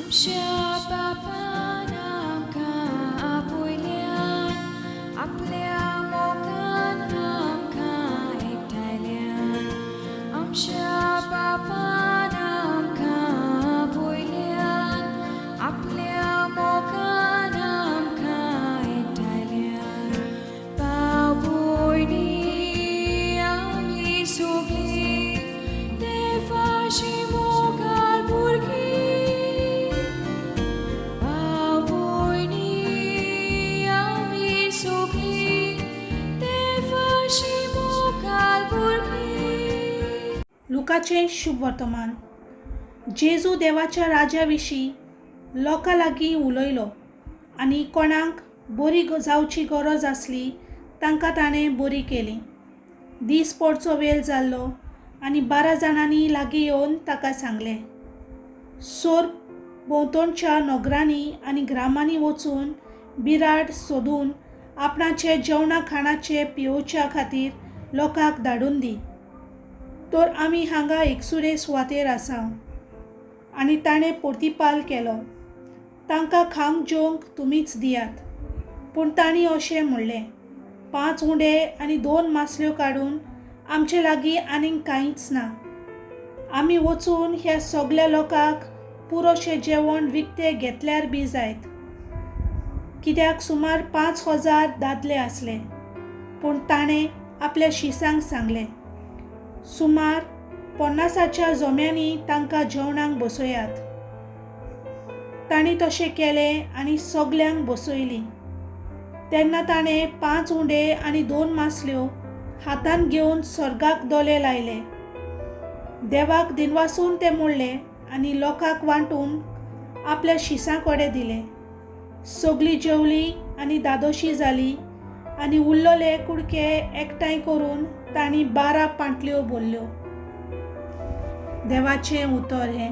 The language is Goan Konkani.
आमच्या बापान आमकां आपयल्यान, आपल्या मोगान आमकां एकठांयल्यान. आमच्या बापान आमकां आपयल्यान, आपल्या मोगान आमकां एकठांयल्यान. भाव भयणी आमी सगळीं देवाची मोगाळ भुरगीं. भाव भयणी आमी सगळीं देवाची मोगाळ भुरगीं. लुकाचें शुभ वर्तमान. जेजू देवाच्या राजा विशीं लोकां लागीं उलयलो आनी कोणाक बरी जावची गरज आसली तांकां ताणें बरी केली. दीस पडचो वेळ जाल्लो आनी 12 जाणांनी लागीं येवन ताका सांगलें, सोर भोंवतणच्या नगरांनी आनी ग्रामांनी वचून बिराड सोदून आपणाचे जेवणा खाणाचे पियोवच्या खातीर लोकांक धाडून दी, तर आमी हांगा एकसुरे सुवातेर आसा. आनी ताणें प्रतिपाल केलो, तांकां खावंक जेवंक तुमीच दियात. पूण तांणी अशें म्हणलें, 5 उंडे आनी 2 मासल्यो काडून आमचे लागीं आनीक कांयच ना. आमी वचून ह्या सगल्या लोकांक पुरोशें जेवण विकतें घेतल्यार बी जायत. कित्याक सुमार 5000 दादले आसले. पूण ताणें आपल्या शिसांक सांगलें, सुमार 50 जोम्यांनी तांकां जेवणाक बसयात. तांणी तशें केलें आनी सगल्यांक बसयलीं. तेन्ना ताणें 5 उंडे आनी 2 मासल्यो हातान घेवन स्वर्गाक दोले लायले, देवाक दिनवासून ते मोडले आनी लोकांक वांटून आपल्या शिसां कडेन दिले. सगळीं जेवलीं आनी दादोशी जाली आनी उरलेले कुडके एकठांय करून तांणी 12 पांटल्यो भरल्यो. देवाचें उतर हें.